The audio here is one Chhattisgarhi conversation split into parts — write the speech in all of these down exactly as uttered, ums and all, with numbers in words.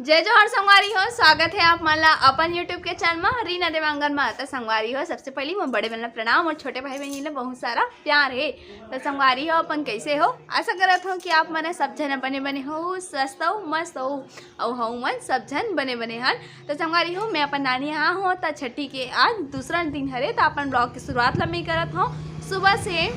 जय जोहार संगवारी हो, स्वागत हे आप मन ला अपन YouTube के चैनल मा, रीना देवांगन मा। त संगवारी हो, सबसे पहली मोर बड़े बहन ला प्रणाम अउ छोटे भाई बहन ला बहुत सारा प्यार हे। त संगवारी हो, अपन कैसे हो? आशा करत हो कि आप मन सब झन बने बने हो, स्वस्थ हो, मस्त हो, अउ हमन सब झन बने बने हन। त संगवारी हो, मैं अपन नानी यहाँ हो, त छठी के आज दूसरा दिन हरे, त अपन vlog के शुरुआत ला मैं करत हो सुबह से।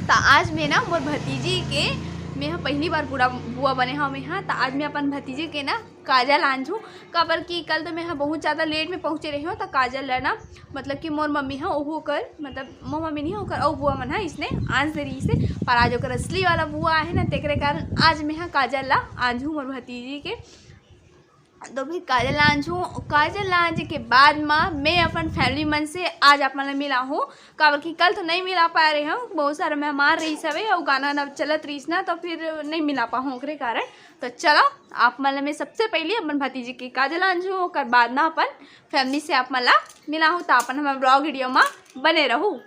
त आज मैं ना मोर भतीजी के, मैं ह पहली बार बुआ बने हो मैं ह, त आज मैं अपन भतीजी के ना काजल आंजू, काबर कि कल तो मैं ह बहुत ज़्यादा लेट में पहुँचे रही हूँ, त काजल ला ना, मतलब कि मोर मम्मी ह ओहू कर, मतलब मोर मम्मी नहीं, ओकर अउ बुआ मन ह इसने आंज दे रही से, पर आज ओकर असली वाला बुआ आहे ना, तेकरे कारण आज मैं ह काजल ला आंजू मोर भतीजी के। तो फिर काजल ला आंजू, काजल ला आंजे के बाद मा मैं अपन family मन से आज आप मन ला मिला हूँ, काबर कि कल तो नहीं मिला पाए रहे हूँ, बहुत सारा मेहमान रहीस हवे अउ गाना ना चलत रहीस ना, तो फिर नहीं मिला पाहूँ ओकरे कारण। तो चलो, आप मन ला मैं सबसे पहले अपन भतीजी के काजल आंजू, ओकर बाद ना अपन family से आप मन ला मिला हूँ। तो अपन हमर vlog video मा बने रहू।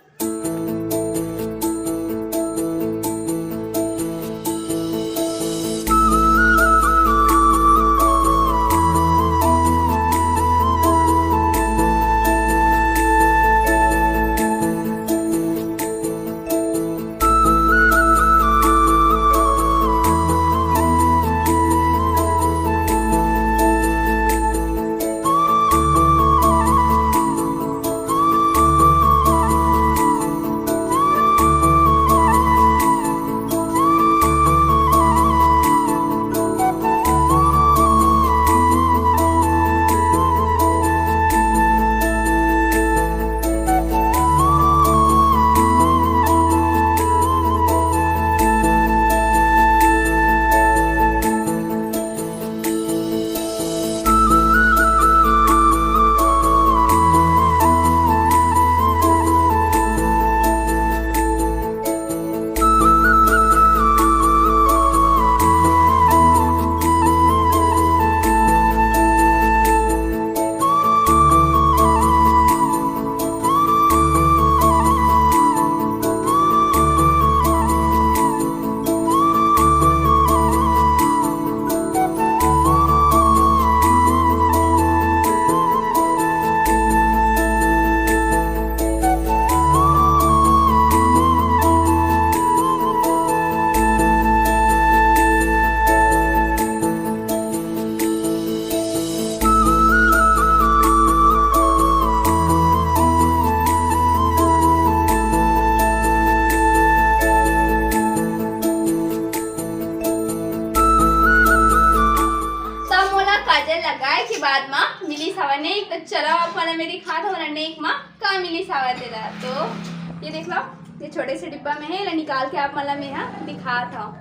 सब मोला काजल लगाए के बाद मा मिलिस हवय नेक। तो चलो, आप मन ला मैं दिखात हव नेक मा का मिलिस हवय तेला। तो ये देख लो, ये छोटे से डिब्बा में है, एला निकाल के आप मन ला मैं हा दिखात हव।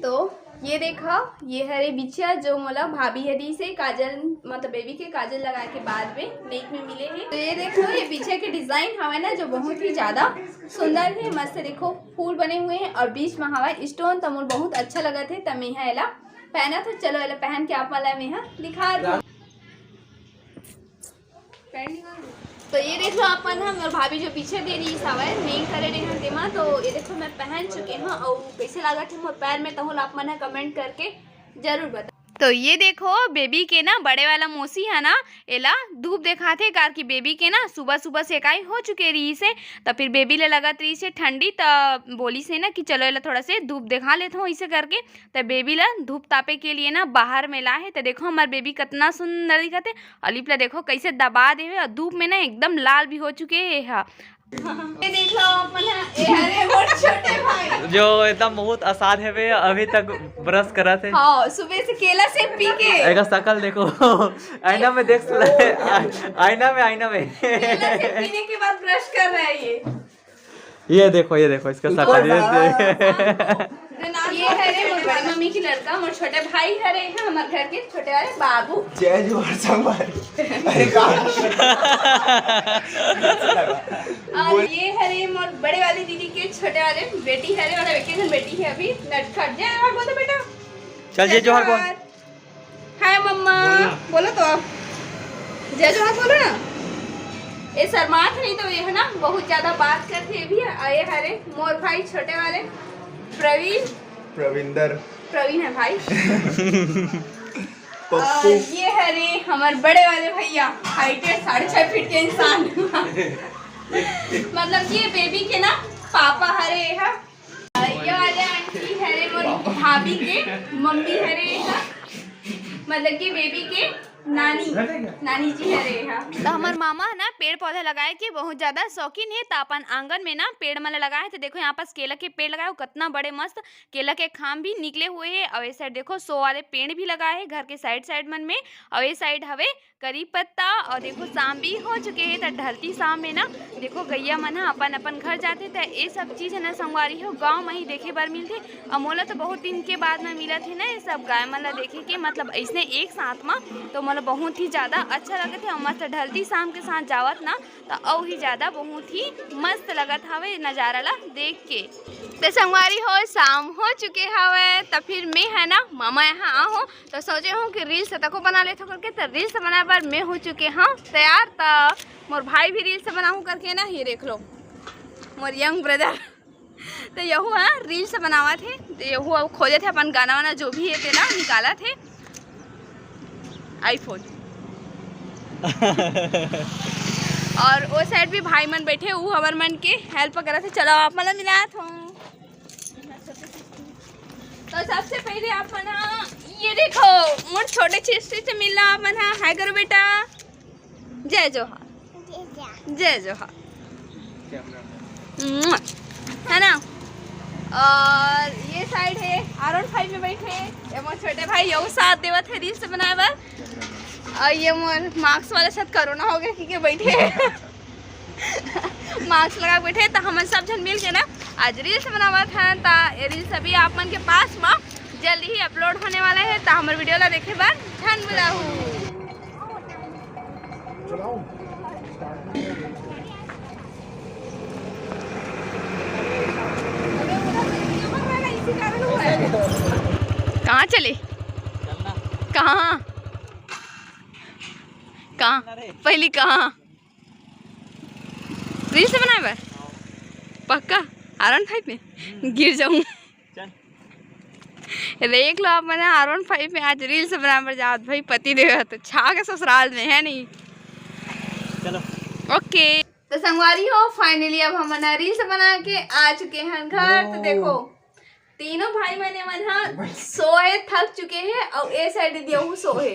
तो ये देखा, ये हरे बिछिया जो मोला भाभी ह दीस हे काजल, मतलब बेबी के काजल लगाए के बाद में नेक में मिले हे। तो ये देखो, ये बिछिया के design हवय ना, जो बहुत ही ज्यादा सुंदर हे, मस्त। देखो, फूल बने हुए हैं और बीच में हवय stone, तो मोर बहुत अच्छा लगत हे, त मैं हा एला पहनत हव। चलो, एला पहन के आप मन ला मैं हा दिखा दूँ। तो ये देख लो, अपन ह मोर भाभी जो पीछे दे रही हवय, नेक करे रहे हन तेमा। तो ये देखो, मैं पहन चुके हूँ, और कैसे लागत है मोर पैर में, तहु ला आप मन ह comment करके जरूर बताओ। तो ये देखो, बेबी के ना बड़े वाला मौसी है ना, एला धूप देखाथे, कार की बेबी के ना सुबह सुबह सेकाई हो चुके रही से, तो फिर बेबी ले लगत रही से ठंडी, तो बोली से ना कि चलो एला थोड़ा से धूप देखा लेता हूँ, इसे करके। त बेबी ला धूप तापे के लिए ना बाहर में ला हे। त देखो, हमार बेबी कितना सुंदर दिखत हे। और लिप ला देखो, कैसे दबा देवे, और धूप में ना एकदम लाल भी हो चुके हे हा। ये देख लो, अपन हा, ए हरे मोर छोटे भाई। जो एकदम बहुत असाध हेवे, अभी तक brush करत हे। हाँ, सुबह से केला shake पी के। एकर शकल देखो, आईना में देख ले, आईना में, आईना में। केला shake पीने के बाद brush कर रहा है ये। ये देखो, ये देखो, इसका ऊपर शकल, ये से दे- ये हरे मोर बड़ी मम्मी की लड़का, मोर छोटे भाई हरे हैं, हमारे घर के छोटे वाले बाबू। जय जोहार संगवारी। अरे का? और ये हरे मोर बड़े वाली दीदी के छोटे वाले बेटी हरे, मतलब एक ही जन बेटी है अभी, नटखट। जय जोहार बोल दो बेटा। चल, जय जोहार बोल। हाय मम्मा। बोलो ना। बोलो तो आप। जय जोहार बोलो ना। ये शर्मात नहीं तो ये है ना, बहुत ज्यादा बात करते ये भी। आए हरे मोर भाई छोटे वाले प्रवीण। प्रविंदर। प्रवीण है भाई। पप्पू। और ये है रे हमारे बड़े वाले भैया, हाइट है साढ़े छह फीट के इंसान। मतलब ये बेबी के ना पापा हरे है। और ये वाले आंटी है रे मोर भाभी के मम्मी हरे है। मतलब कि बेबी के नानी, नानी जी हरे है। तो हमार मामा है ना पेड़ पौधा लगाए के बहुत ज्यादा शौकीन है, तो अपन आंगन में ना पेड़ मन लगाए। तो देखो यहाँ पास केला के पेड़ लगाए, कतना बड़े मस्त केला के खाम भी निकले हुए है। और ये साइड देखो सो वाले पेड़ भी लगाए है घर के साइड साइड मन में। और ये साइड हवे करी पत्ता। और देखो शाम भी हो चुके है, तो ढलती शाम में ना देखो गैया मन ह अपन अपन घर जाथे, तो ये सब चीज है ना संगवारी हो गाँव में ही देखे बर मिलथे। और मोला तो बहुत दिन के बाद में मिलत है ना ये सब गाय मन ला देखे के, मतलब ऐसने एक साथ में, तो मोला बहुत ही ज्यादा अच्छा लगत है। और मस्त ढलती शाम के साथ जावत ना तो अउ ही ज्यादा बहुत ही मस्त लगत हवे नजारा ला देख के। तो संगवारी हो शाम हो चुके हवे, तो फिर मैं है ना मामा यहाँ आहूँ, तो सोचे हूँ कि रील्स तको बना लेथो करके। तो रील्स बनाए बर मैं हो चुके हूँ तैयार। तो मोर भाई भी रील्स बनाहूँ करके ना, ये देख लो मोर यंग ब्रदर। तो यहू हा रील्स बनावत हे, तो यहू अब खोजत हे अपन गाना वाना जो भी हे तेला निकालत हे। iPhone। और वो साइड भी भाई मन बैठे, वो हमर मन के हेल्प करत हे। चलो आप मन ला मिलात हूँ। तो सबसे पहले आप मन हा, ये देखो मोर छोटे सिस्टर से मिलना आप मन हा। हाय करो बेटा। जय जोहार। जय जोहार। मुआ। है ना? और ये साइड है आर वन फाइव में बैठे, ये मोर छोटे भाई यहू साथ देवत है रील्स बनाए बर। और ये मोर मास्क वाले साथ कोरोना हो गया क्योंकि बैठे मास्क लगा के बैठे। तो हमन सब झन मिल के ना आज रील्स बनावत हन। तो ये रील्स अभी आप मन के पास में जल्दी ही अपलोड होने वाला है, तो हमर वीडियो ला देखे बर झन भुलाहू। कहाँ चले? कहाँ? कहाँ? पहली कहाँ? रील्स बनाए बर? पक्का? आर वन फाइव में? गिर जाऊँ। चल। देख लो आप मन, आर वन फाइव में आज रील्स बनाए बर जात भाई, पति देव ह तो छा के ससुराल में है नहीं। चलो। ओके। तो संगवारी हो, finally अब हमन रील्स बना के आ चुके हैं घर। तो देखो तीनों भाई मने मन हा सोए थक चुके हैं और ए साइड दियहू सोए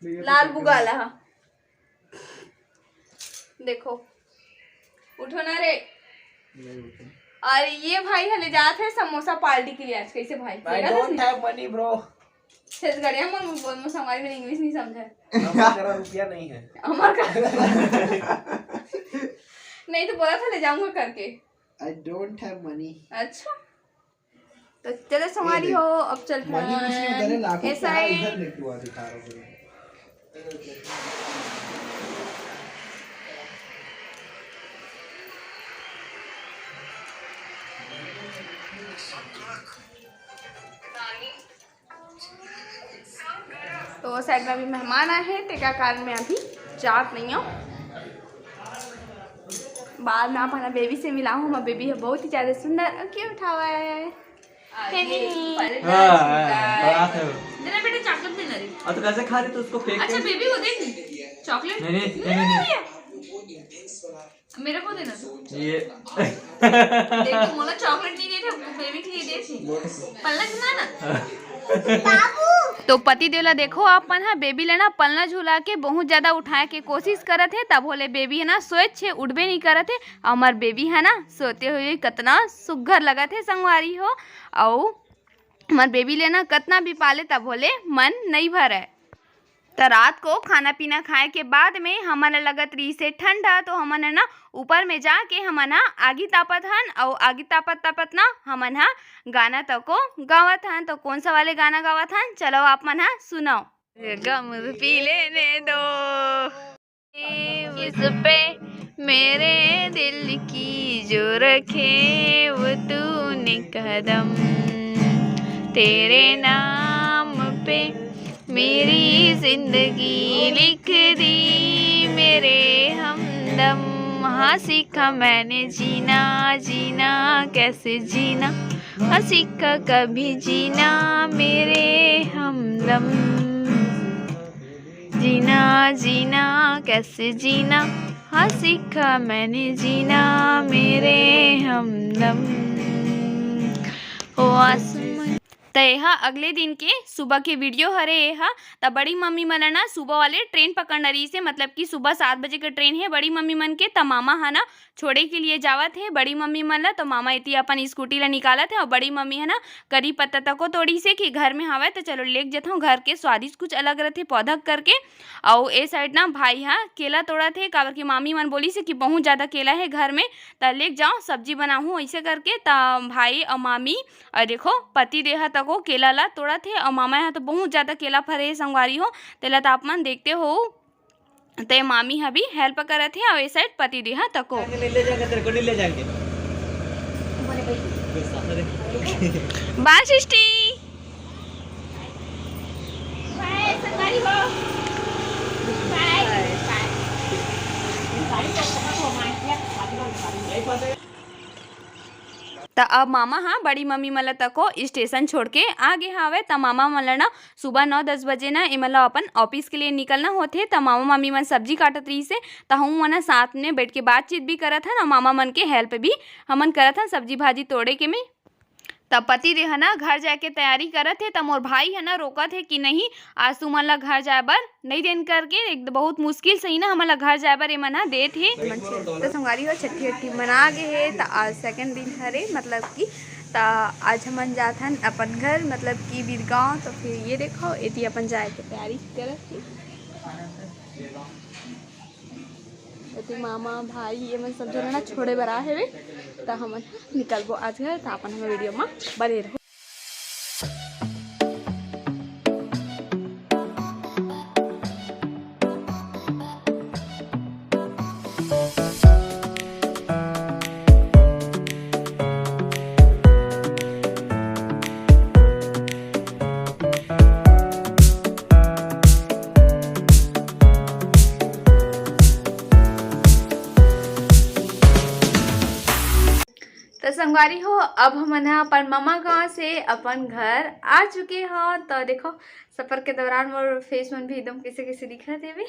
लाल बुगाला हा। देखो, उठो ना रे। नहीं उठो। और ये भाई हले जात है समोसा पार्टी के लिए आज। कैसे भाई? I don't have money, bro। छत्तीसगढ़िया में बोल, मैं संगवारी में इंग्लिश नहीं समझा। हमारे करा रुपया नहीं है। हमारे का नहीं तो बोला था ले जाऊंगा करके। I don't have money। अच्छा। तो चलो संगवारी हो, अब चलते हैं। ऐसा ही। तो साइड में अभी मेहमान आए हैं, तेकर कारण मैं अभी जात नहीं हूँ। बाद में आप हमारा बेबी से मिलाऊँ। हमारा बेबी है बहुत ही ज्यादा सुंदर और क्यूट हवा है। हाँ, हाँ, हाँ, बड़ा सा है। देना बेटा, चॉकलेट देना रे। और तो कैसे खा रही तो उसको फेंक अच्छा, के? बेबी को दे दी। चॉकलेट नहीं, नहीं, नहीं, नहीं, नहीं। मेरे को देना तू। ये देख, तो मोला चॉकलेट नहीं देते, बेबी के लिए देते। पलक ना ना। तो पति देव ला देखो, अपन हा बेबी ला ना पलना झूला के बहुत ज्यादा उठाए के कोशिश करत हे, तब होले बेबी है ना सोच छे उठबे नहीं करत हे। हमर बेबी है ना सोते हुए कतना सुग्घर लगत हे संगवारी हो। अउ हमर बेबी ले ना कतना भी पाले तब होले मन नहीं भरे। त रात को खाना पीना खाए के बाद में हमन ल लगत रहिसे ठंडा, तो हमन ह ना ऊपर में जाके हमन ह आगी तापत हन, अउ आगी तापत तापत ना हमन ह गाना तको गावत हन। तो कौन सा वाले गाना गावत हन, चलो आप मन ह सुनाओ। गम पी लेने दो। उस पे मेरे दिल की जो रखे वो तूने कदम, तेरे नाम पे मेरी जिंदगी लिख दी मेरे हमदम। हाँ, सीखा मैंने जीना, जीना कैसे जीना, हाँ सीखा कभी जीना मेरे हमदम, जीना जीना कैसे जीना, हाँ सीखा मैंने जीना मेरे हमदम। ओ आसमान। त एहा अगले दिन के सुबह के वीडियो हरे एहा। त बड़ी मम्मी मन ल ना सुबह वाले ट्रेन पकड़ना रहिस हे, मतलब कि सुबह सात बजे के ट्रेन हे बड़ी मम्मी मन के। त मामा ह ना छोड़े के लिए जावत हे बड़ी मम्मी मन ल। त मामा एती अपन स्कूटी ल निकालत हे अउ बड़ी मम्मी ह ना करी पत्ता तको तोड़िस हे कि घर में हावय त चलो लेग जथव, घर के स्वादिष्ट कुछ अलग रथे पौधक करके। अउ ए साइड ना भाई ह केला तोड़त हे, काबर कि मामी मन बोलिस हे कि बहुत ज्यादा केला हे घर में, त लेग जाओ सब्जी बनाहूँ, ऐसे करके। त भाई अउ मामी अउ देखो पति देहा तको केला ला तोड़त हे अउ मामा यहाँ तो बहुत ज्यादा केला फरे हे संगवारी हो, तेला त आप मन देखते हो। ते मामी ह भी हेल्प करत हे अउ ए साइड पति देहा तको। ले जाएंगे, तेरे को नहीं ले जाएंगे। बाय सृष्टि। त अब मामा ह बड़ी मम्मी मन ल तको स्टेशन छोड़ के आ गे हावय। त मामा मन ल ना सुबह नौ दस बजे ना एमन ल अपन ऑफिस के लिए निकलना होथे। त मामा मामी मन सब्जी काटत रहिस हे, त हमू मन ह साथ में बैठ के बातचीत भी करत हन अउ मामा मन के हेल्प भी हमन करत हन सब्जी भाजी तोड़े के में। त पति देह ना घर जाए के तैयारी करत हे, त मोर भाई ह ना रोकत हे कि नहीं, आज तुमन ला घर जाए बर नहीं देन करके। एक बहुत मुश्किल से ही ना हमन ला घर जाए बर एमन ह देत हे। त संगवारी हो छट्ठी अट्ठी मना गे हे, त आज सेकंड दिन हरे, मतलब कि त आज हमन जाथन अपन घर, मतलब कि बीरगांव। त फिर ये देखो एती अपन जाए के तैयारी करत हे। एती मामा भाई ये मन सब झन ना छोड़े बर आ हेवे, त हमन निकलबो आज घर। त अपन हमर वीडियो म बने रहो। त संगवारी हो, अब हमन ह अपन ममा गांव से अपन घर आ चुके हव। त देखो, सफर के दौरान मोर फेस मन भी एकदम कैसे कैसे दिखत हेवे।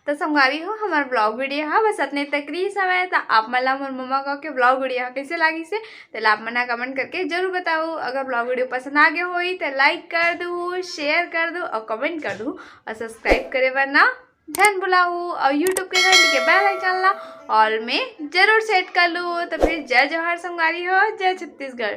त संगवारी हो, हमर ब्लॉग वीडियो ह बस अतने तक रहिस हवय। त आप मन ला मोर ममा गांव के ब्लॉग वीडियो ह कैसे लागिस हे, तेला आप मन ह कमेंट करके जरूर बताओ। अगर ब्लॉग वीडियो पसंद आ गया होई, त लाइक कर दू, शेयर कर दू अउ कमेंट कर दू अउ सब्सक्राइब करे बर ना झन भुलाहू अउ YouTube के घंटी के बेल आइकन ला ऑल में जरूर सेट कर लू। त फिर जय जोहार संगवारी हो, जय छत्तीसगढ़।